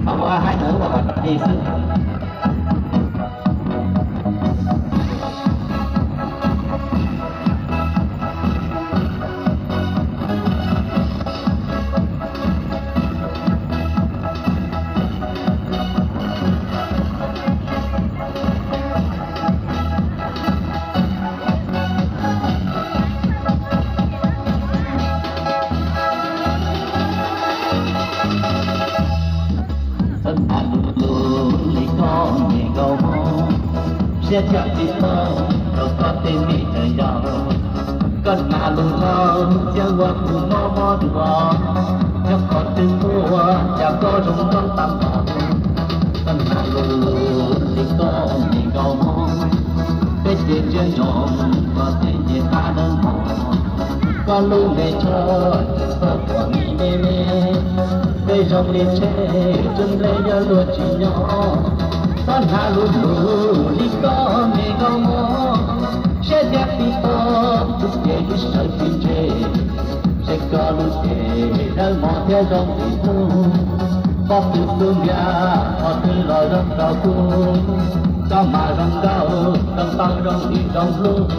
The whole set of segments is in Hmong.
Thaum ua hais ntawd ua kom rov li xwb. Txawm hnav lus lus li koj me nkauj Hmoob, siab thiaj tsis txawj rau koj tej me cov yau. Koj hnav lus hlau thiab ua kuv mob mob dua, nyob qhov twg tuaj cas koj zoo nkauj tag npaum. Koj hnav lus lus li koj me nkauj Hmoob, peb ces ntsia ntsoov koj tej ncej qab dawb mos. Koj lub npe tsho tseem txawj tuam mi me me, peb zoo li tsheb tsoo nplej yuav luag tsis nyob. Koj hnav lus lus li koj me nkauj Hmoob, siab thiaj tsis txawj, kuv ces kuv sawv tsis ntse. Seb koj lub cev dawb mos thiab zoo li hnub, pob tw xub ntiag qhov twg los zoo rau kuv. Koj mas zoo nkauj zoo tau zoo li zoo hlub,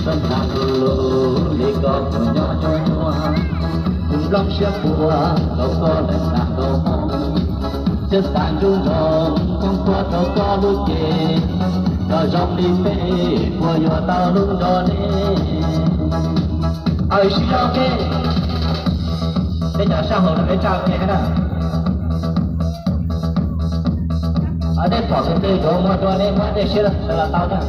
koj hnav lus lus li koj kuv nyob nyuaj nyuaj. Kuv nplooj siab puas rau koj lawm hnav nkauj Hmoob, thiab xav ntsub ntsoov koob tuaj rau koj lub cev, nrog zoo li peb puas yuav tau hlub nrog nej. Aws, sib zog ke, nej cov sab hauv no peb tsa ke na. Aws, nej pom tus twg yuav muag dua nej muab tej siab sawv los tau na.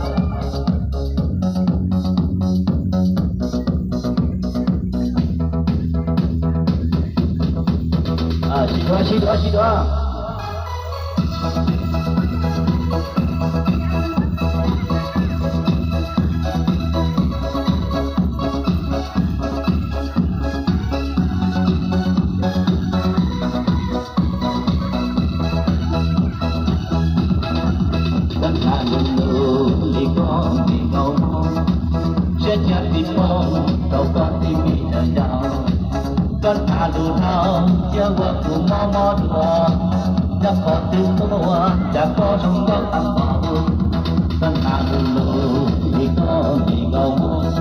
Sib duav, sib duav, sib duav. Koj hnav lus lus li koj me nkauj Hmoob, siab thiaj tsis txawj rau koj tej me cov yau. Koj hnav lus hlau thiab ua kuv mob mob dua, nyob qhov twg tuaj cas koj zoo nkauj tag npaum. Koj hnav lus lus li koj me nkauj Hmoob,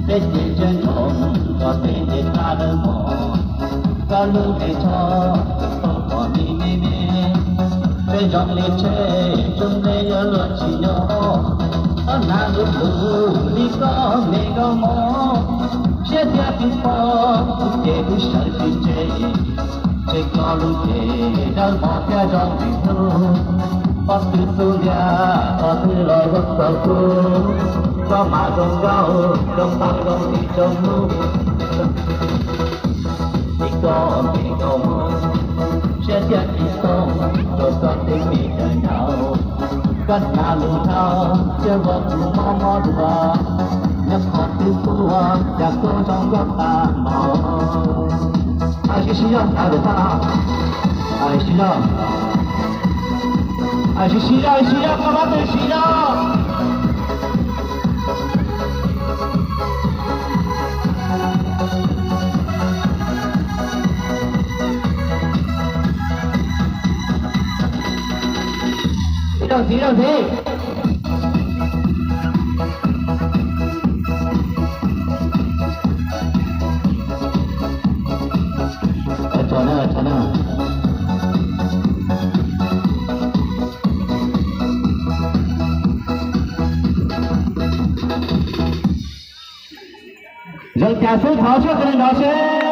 peb ces ntsia ntsoov koj tej ncej qab dawb mos. Koj lub npe tsho tseem txawj tuam mi me me, peb zoo li tsheb tsoo nplej yuav luag tsis nyob. Koj hnav lus lus li koj me nkauj Hmoob, siab thiaj tsis txawj, kuv ces kuv sawv tsis ntse. Seb koj lub cev dawb mos thiab zoo li hnub, pob tw xub ntiag qhov twg los zoo rau kuv. Koj mas zoo nkauj zoo tau zoo li zoo hlub, li koj me nkauj Hmoob, siab thiaj tsis txawj rau koj tej me cov yau. Koj hnav lus hlau thiab ua kuv mob mob dua, nyob qhov twg tuaj cas koj zoo nkauj tag npaum. Aws, sib sib zog, aws, sib zog, aws, sib sib zog, sib zog, koj pab pw sib zog. Ib zaug ntxiv, ib zaug ntxiv. Zoo cas xub thov soj qe nrov seb.